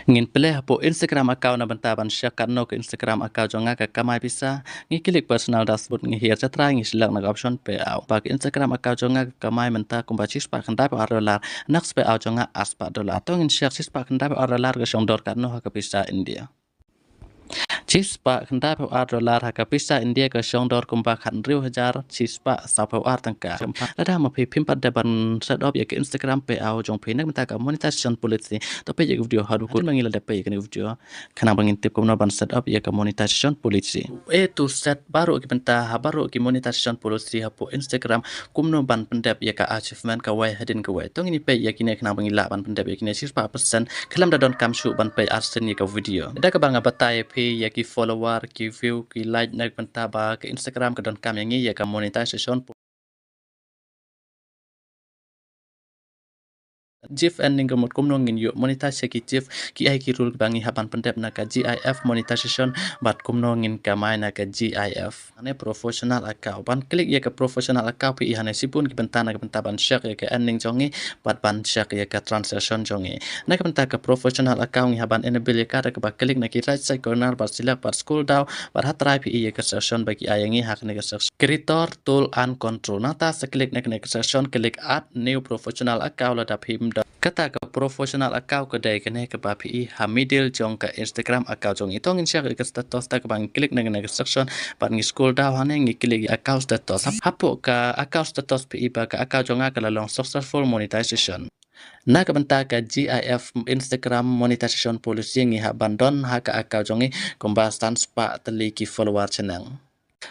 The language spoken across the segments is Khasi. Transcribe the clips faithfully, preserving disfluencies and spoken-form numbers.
Ngin plie hapoh Instagram account na bynta ban check katno ka Instagram account jong nga ka kamai pisa. Ngi klik personal dashboard, ngi hiar shatrai, ngi select na ka option payout. Ba ka Instagram account jong nga ka kamai mynta kumba shispah khyndai phew ar dollar. Next payout jong nga arspah dollar. To ngin check shispah khyndai phew ar dollar ka shong dor katno ha ka pisa India. Shispah khyndai phew ar dollar ha ka pisa India ka shong dor kumba khathynriew hajar shispah saw phew ar tyngka. Lada ma phi phim pat dep ban set up ïa ka Instagram payout jong phi na ka bynta ka monetization policy, to peit ïa ka video haduh kut. Hadien ba ngi la dep peit ïa kane ka video, khnang ba ngin tip kumno ban set up ïa ka monetization policy. A to Z baroh ki bynta ha baroh ki monetization policy hapoh Instagram, kumno ban pyndep ïa ka achievement kawei hadien kawei. To ngin ïa peit ïa kine khnang ba ngi lah ban pyndep ïa kine shispah percent. Khlem da donkam shuh ban peit arsien ïa ka video. Da kaba nga batai ïa phi ïa ki follower, ki view, ki like na ka bynta ba ka Instagram ka donkam ïa ngi ïa ka monetization. GIF earning ka mut kumno ngin ïoh monetize ïa ki GIF, ki ei ki rule kiba ngi hap ban pyndep na ka GIF monetization, bad kumno ngin kamai na ka GIF. Hangne professional account. Ban klik ïa ka professional account phi i hangne shibun ki bynta na ka bynta ban check ïa ka earning jong ngi, bad ban check ïa ka transaction jong ngi. Na ka bynta ka professional account ngi hap ban enable ïa ka da kaba klik na ki right side corner bad select bad scroll down bad ha trai phi i ïa ka section ba ki ai ïa ngi ha kane ka section. Creator tool and control. Nangta sa klik na kane ka section, klik add new professional account lada phim don. Kata ka professional account ka dei kane kaba phi i ha middle jong ka Instagram account jong ngi. To ngin check ïa ka status da kaba ngi klik na kane ka section bad ngi scroll down hangne ngi klik ïa account status. Hap-, hapoh ka account status phi i ba ka account jong nga ka la long successful monetization. Na ka bynta ka GIF Instagram monetization policy ngi hap ban don ha ka account jong ngi kumba san spah tylli ki follower shaneng.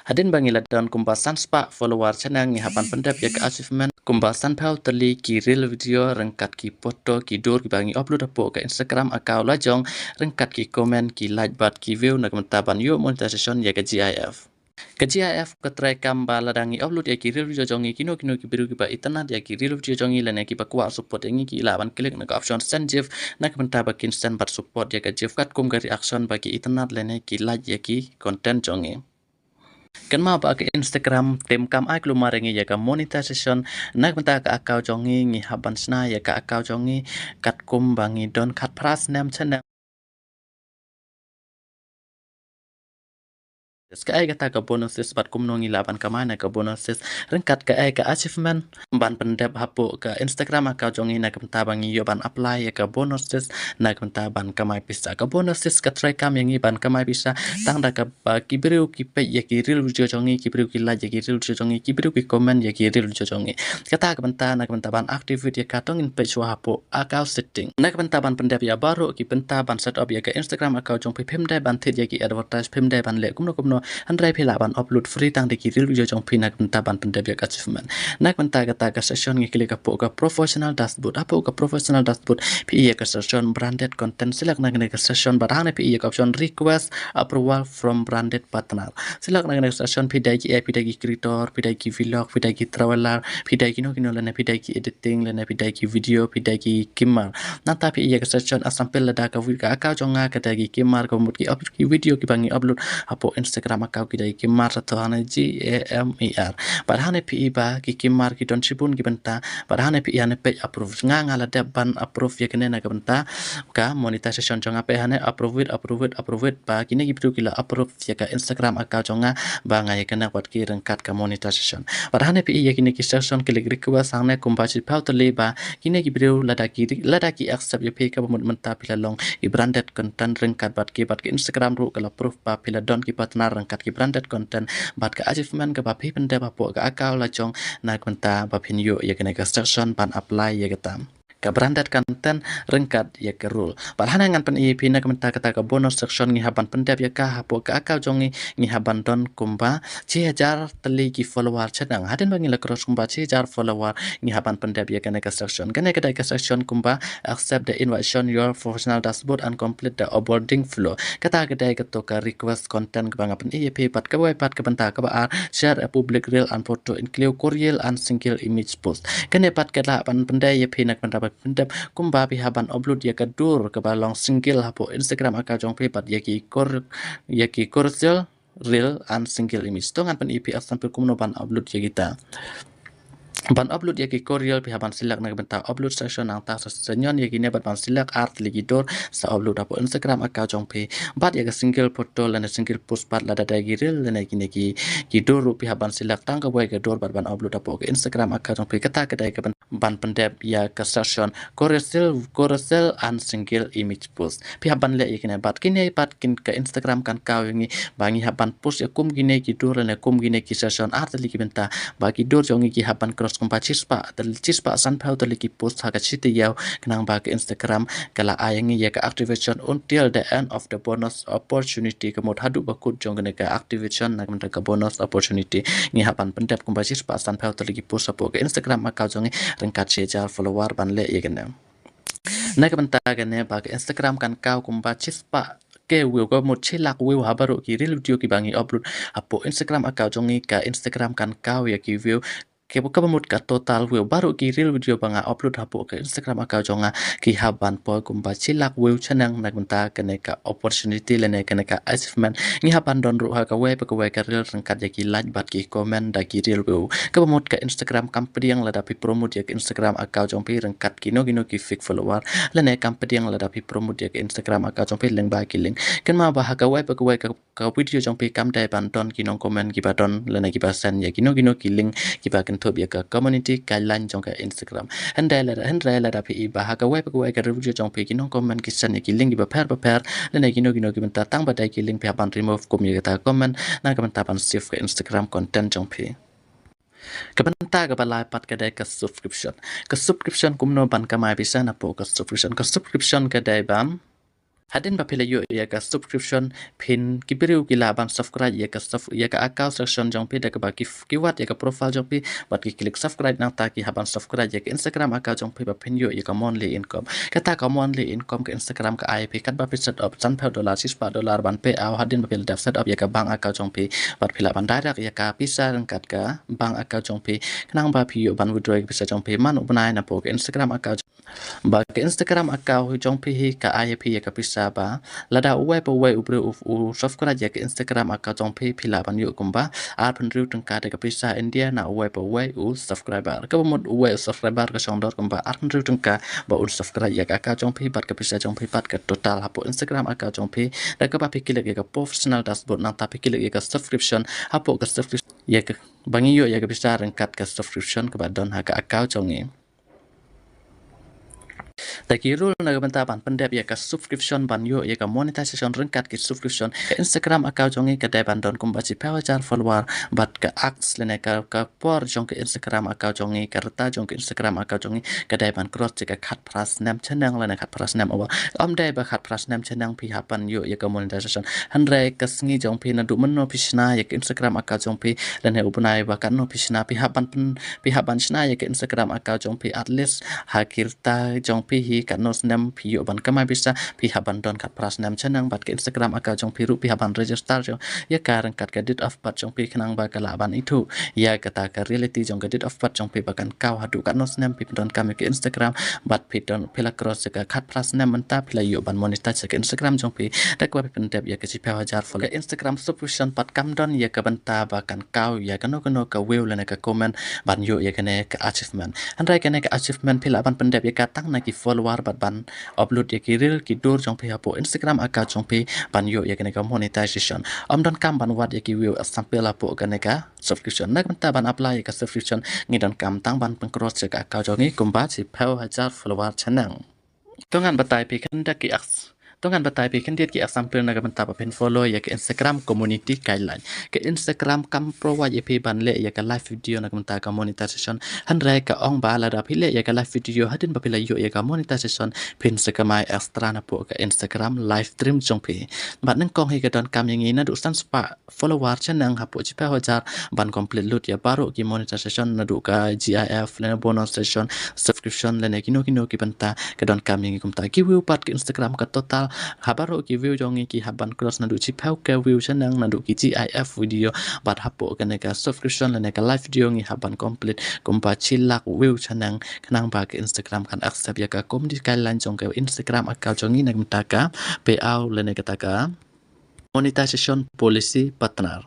Hadien ba ngi la don kumba san spah follower shaneng ngi hap ban pyndep ïa ka achievement kumba san phew tylli ki reel video ryngkat ki photo ki dur kiba ngi upload hapoh ka Instagram account la jong ryngkat ki comment ki like bad ki view na ka bynta ban ïoh monetization ïa ka GIF. Ka GIF ka trei kam ba lada ngi upload ïa ki reel video jong ngi kino kino ki briew kiba itynnad ïa ki reel video jong ngi lane kiba kwah support ïa ngi ki lah ban klik na ka option send GIF na ka bynta ba kin send bad support ïa ka GIF katkum ka reaction ba ki itynnad lane ki like ïa ki content jong ngi. Kynmaw ba ka Instagram te kam ai kulmar ïa ngi ïa ka monetization na ka bynta ka account jong ngi, ngi hap ban shna ïa ka account jong ngi katkum ba ngi don khatphra snem shaneng. Kaei kata ka bonuses bad kumno ngi lah ban kamai na ka bonuses ryngkat kaei ka achievement ban pyndep hapoh ka Instagram account jong ngi na ka bynta ba ngi ïoh ban apply ïa ka bonuses na ka bynta ban kamai pisa. Ka bonuses ka trei kam ïa ngi ban kamai pisa tang da kaba ki briew ki peit ïa ki reel video jong ngi, ki briew ki like ïa ki reel video jong ngi, ki briew ki comment ïa ki reel video jong ngi. Kata ka bynta na ka bynta ban activate ïa ka to ngin peit shuwa hapoh account setting. Na ka bynta ban pyndep ïa baroh ki bynta ban set up ïa ka Instagram account jong phi phim dei ban thied ïa ki advertise, phim dei ban leh kumno kumno, hynrei phi lah ban upload free tang da ki reel video jong phi na ka bynta ban pyndep ïa ka achievement. Na ka bynta kata ka section ngi klik hapoh ka professional dashboard. Hapoh ka professional dashboard phi i ïa ka section branded content, select na kane ka section bad hangne phi i ïa ka option request approval from branded partner. Select na kane ka section phi dei ki ei, phi dei ki creator, phi dei ki vlog, phi dei ki traveler, phi dei kino kino lane phi dei ki editing lane phi dei ki video, phi dei ki gamer. Nangta phi i ïa ka section example lada ka vi-, ka account jong nga ka dei ki gamer ka mut ki upload ki video kiba ngi upload hapoh Instagram account ki dei ki gamer, to hangne G A M E R. Bad hangne phi i ba ki gamer ki don shibun ki bynta. Bad hangne phi i hangne peit approve. Nga nga la dep ban approve ïa kane na ka bynta ka monetization jong nga, peit hangne approve it, approve it, approve it, ba kine ki briew ki la approve ïa ka Instagram account jong nga ba nga ïa connect bad ki ryngkat ka monetization. Bad hangne phi i ïa kine ki section, klik request hangne kumba shiphew tylli ba kine ki briew lada ki, lada ki accept ïa phi kaba mut mynta phi la long i branded content ryngkat bad ki, bad ka Instagram ruh ka la proof ba phi la don ki partner ryngkat ki branded content bad ka achievement kaba phi pyndep hapoh ka account la jong na ka bynta ba phin ïoh ïa kane ka section ban apply ïa kata ka branded content ryngkat ïa ka rule. Bad hangne ngan pyni ïa phi na ka bynta kata ka bonus section ngi hap ban pyndep ïa ka hapoh ka account jong ngi, ngi hap ban don kumba shi hajar tylli ki follower shaneng. Hadien ba ngi la cross kumba shi hajar follower ngi hap ban pyndep ïa kane ka section. Kane ka dei ka section kumba accept the invitation your professional dashboard and complete the onboarding flow. Kata ka dei kato ka request content kaba nga pyni ïa phi, bad kawei pat ka bynta kaba ar, share a public reel and photo include co-reel and single image post. Kane pat ka lah ban pyndep ïa phi na ka bynta ba pyndep kumba phi hap ban upload ïa ka dur kaba long single hapoh Instagram account jong phi bad ïa ki co-, ïa ki co-reel, reel and single image. To ngan pyni ïa phi example kumno ban upload ïa kita. ban upload ïa ki choreo phi hap ban select na ka bynta upload section, nangta sa snion ïa kine bad ban select ar tylli ki dur sa upload hapoh Instagram account jong phi. Bad ïa ka single photo lane single post bad lada dei ki reel lane kine ki, ki dur ruh phi hap ban select tang kawei ka dur bad ban upload hapoh ka Instagram account jong phi. Kata ka dei ka ban, ban pyndep ïa ka section carousel, carousel and single image post. Phi hap ban leh ïa kine bad kine bad kin ka Instagram kan kaw ïa ngi ba ngi hap ban post ïa kum kine ki dur lane kum kine ki section ar tylli ki bynta ba ki dur jong ngi ki hap ban cross kumba shispah, shispah sanphew tylli ki post ha ka shi taïew, khnang ba ka Instagram ka la ai ïa ngi ïa ka activation until the end of the bonus opportunity, ka mut haduh ba kut jong kane ka activation na ka bynta ka bonus opportunity. Ngi hap ban pyndep kumba shispah sanphew tylli ki post hapoh ka Instagram account jong ngi ryngkat shi hajar follower ban leh ïa kane. Na ka bynta kane ba ka Instagram kan kaw kumba shispah K view, ka mut shi lak view ha baroh ki reel video kiba ngi upload hapoh Instagram account jong ngi. Ka Instagram kan kaw ïa ki view, kaba mut ka total view baroh ki reel video ba nga upload hapoh ka Instagram account jong nga ki hap ban poi kumba shi lak view shaneng. Na ka bynta kane ka opportunity lane kane ka achievement ngi hap ban don ruh ha kawei pa kawei ka reel ryngkat ïa ki like bad ki comment da ki reel view. Kaba mut ka Instagram kam pdiang lada phi promote ïa ka Instagram account jong phi ryngkat kino kino ki fake follower, lane kam pdiang lada phi promote ïa ka Instagram account jong phi lyngba ki link. Kynmaw ba ha kawei pa kawei ka, ka video jong phi kam dei ban don ki nong comment kiba don lane kiba send ïa kino kino ki link kiba kynthup ïa ka community guideline jong ka Instagram. Hynrei lada, hynrei lada phi i ba ha kawei pa kawei ka video jong phi ki nong comment ki send ïa ki link kiba pher ba pher lane kino kino ki bynta, tang ba dei ki link phi hap ban remove kum ïa kata ka comment na ka bynta ban save ka Instagram content jong phi. Ka bynta kaba lai pat ka dei ka subscription. Ka subscription kumno ban kamai pisa napoh ka subscription. Ka subscription ka dei ba hadien ba phi la ïoh ïa ka subscription phin, ki briew ki lah ban subscribe ïa ka sub-, ïa ka account section jong phi da kaba ki, ki wad ïa ka profile jong phi bad ki click subscribe, nangta ki hap ban subscribe ïa ka Instagram account jong phi ba phin ïoh ïa ka monthly income. Kata ka monthly income ka Instagram ka ai phi katba phi set up sanphew dollar, shispah dollar ban payout hadien ba phi la dep set up ïa ka bank account jong phi bad phi lah ban direct ïa ka pisa ryngkat ka bank account jong phi, khnang ba phi ïoh ban withdraw ïa ka pisa jong phi man u bnai napoh ka Instagram account. Ba ka Instagram account jong phi hi ka ai ïa phi ïa ka pisa ba lada uwei pa uwei u briew u, u subscribe ïa ka Instagram account jong phi, phi lah ban ïoh kumba arphew hynriew tyngka da ka pisa India na uwei pa uwei u subscriber. Kaba mut uwei u subscriber ka shong dor kumba arphew hynriew tyngka ba un subscribe ïa ka account jong phi bad ka pisa jong phi bad ka total hapoh Instagram account jong phi. Da kaba phi click ïa ka professional dashboard, nangta phi click ïa ka subscription, hapoh ka subscription ïa ka, ba ngi ïoh ïa ka pisa ryngkat ka subscription kaba don ha ka account jong ngi. Da ki rule na ka bynta ban pyndep ïa ka subscription ban ïoh ïa ka monetization ryngkat ki subscription. Ka Instagram account jong ngi ka dei ban don kumba shiphew hajar follower bad ka ads lane ka, ka por jong ka Instagram account jong ngi, ka rta jong ka Instagram account jong ngi ka dei ban cross ïa ka khatphra snem shaneng lane khatphra snem over. Ym dei ba khatphra snem shaneng phi hap ban ïoh ïa ka monetization. Hynrei ka sngi jong phi naduh mynno phi shna ïa ka Instagram account jong phi lane u bnai ba katno phi shna, phi hap ban pyn, phi hap ban shna ïa ka Instagram account jong phi at least ha ki rta jong phi hi katno snem phi ïoh ban kamai pisa, phi hap ban don khatphra snem shaneng bad ka Instagram account jong phi ruh phi hap ban register jong ïa ka ryngkat ka date of birth jong phi khnang ba ka lah ban ithuh ïa kata ka reality jong ka date of birth jong phi ba kan kaw haduh katno snem phi pyndonkam ïa ka Instagram bad phi don, phi la cross ïa ka khatphra snem mynta phi la ïoh ban monetize ïa ka Instagram jong phi da kaba phi pyndep ïa ka shiphew hajar follower. Ka Instagram subscription pat kam don ïa ka bynta ba kan kaw ïa kano kano ka view lane ka comment ban ïoh ïa kane ka achievement. Hynrei kane ka achievement phi lah ban pyndep ïa ka tang na ki follower bad ban upload ïa ki reel ki dur jong phi hapoh Instagram account jong phi ban ïoh ïa kane ka monetization. Ym donkam ban wad ïa ki view example hapoh kane ka subscription. Na ka bynta ban apply ïa ka subscription ngi donkam tang ban pyncross ïa ka account jong ngi kumba shiphew hajar follower shaneng. To ngan batai phi khyndiat ki ex-, to ngan batai phi khyndiat ki example na ka bynta ba phin follow ïa ka Instagram community guideline. Ka Instagram kam provide ïa phi ban leh ïa ka live video na ka bynta ka monetization. Hynrei ka ong ba lada phi leh ïa ka live video hadien ba phi la ïoh ïa ka monetization phin sa kamai extra napoh ka Instagram live stream jong phi. Bad nyngkong hi ka donkam ïa ngi naduh san spah follower shaneng hapoh shiphew hajar ban complete lut ïa baroh ki monetization naduh ka G I F lane bonus session, subscription lane kino kino ki bynta. Ka donkam ïa ngi kumta ki view pat ka Instagram ka total ha baroh ki view jong ngi ki hap ban cross naduh shiphew K view shaneng naduh ki G I F video bad hapoh kane ka subscription lane ka live video ngi hap ban complete kumba shi lak view shaneng khnang ba ka Instagram kan accept ïa ka community guideline jong ka Instagram account jong ngi na ka bynta ka payout lane kata ka monetization policy partner.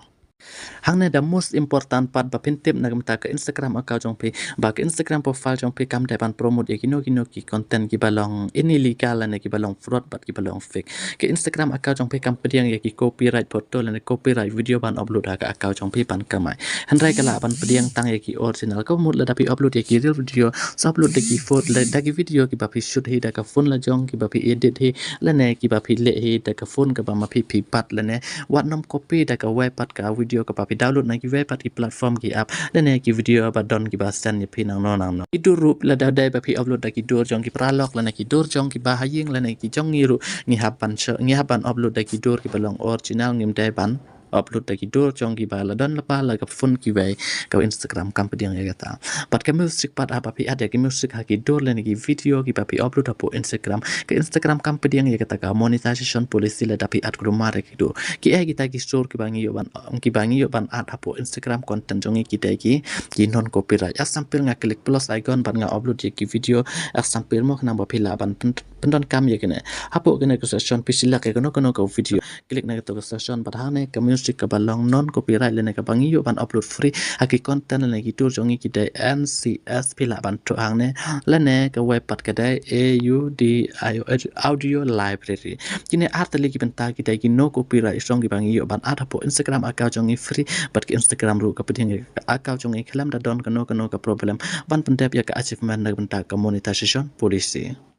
Hangne the most important part ba phin tip na ka bynta ka Instagram account jong phi, ba ka Instagram profile jong phi kam dei ban promote ïa kino kino ki content kiba long illegal lane kiba long fraud bad kiba long fake. Ka Instagram account jong phi kam pdiang ïa ki copyright photo lane copyright video ban upload ha ka account jong phi ban kamai. Hynrei ka lah ban pdiang tang ïa ki original. Ka mut lada phi upload ïa ki real video, sa upload da ki photo, da ki video kiba phi shoot hi da ka phone la jong, kiba phi edit hi, lane kiba phi leh hi da ka phone kaba ma phi phi pat, lane wat nym copy da kawei pat ka video kaba phi download na kiwei pat ki platform ki app, lane ki video ba don kiba send ïa phi nangno nangno. Ki dur ruh lada dei ba phi upload da ki dur jong ki paralok, lane ki dur jong kiba ha ïing, lane ki jong ngi ruh ngi hap ban sha-, ngi hap ban upload da ki dur kiba long original, ngim dei ban upload da ki dur jong kiba la don lypa la ka phone kiwei, ka Instagram kam pdiang ïa kata. Bad ka music pat, haba phi add ïa ki music ha ki dur lane ki video kiba phi upload hapoh Instagram, ka Instagram kam pdiang ïa kata ka monetization policy lada phi add kumno mar ïa ki dur. Ki ei kita ki sur kiba ngi ïoh ban, kiba ngi ïoh ban add hapoh Instagram content jong ngi ki dei ki, ki non copyright. Example, nga click plus icon bad nga upload ïa ki video. Example mo, khnang ba phi lah ban pyn-, pyndonkam ïa kine. Hapoh kane ka section phi select ïa kano kano ka video. Click na kato ka section bad hangne ka music kaba long non copyright lane kaba ngi ïoh ban upload free ha ki content lane ki dur jong ngi ki dei N C S, phi lah ban thoh hangne. Lane kawei pat ka dei A U D I O, Audio Library. Kine ar tylli ki bynta ki dei ki no copyright song kiba ngi ïoh ban add hapoh Instagram account jong ngi free, bad ka Instagram ruh ka pdiang ïa ka account jong ngi khlem da don kano kano ka problem ban pyndep ïa ka achievement na ka bynta ka monetization policy.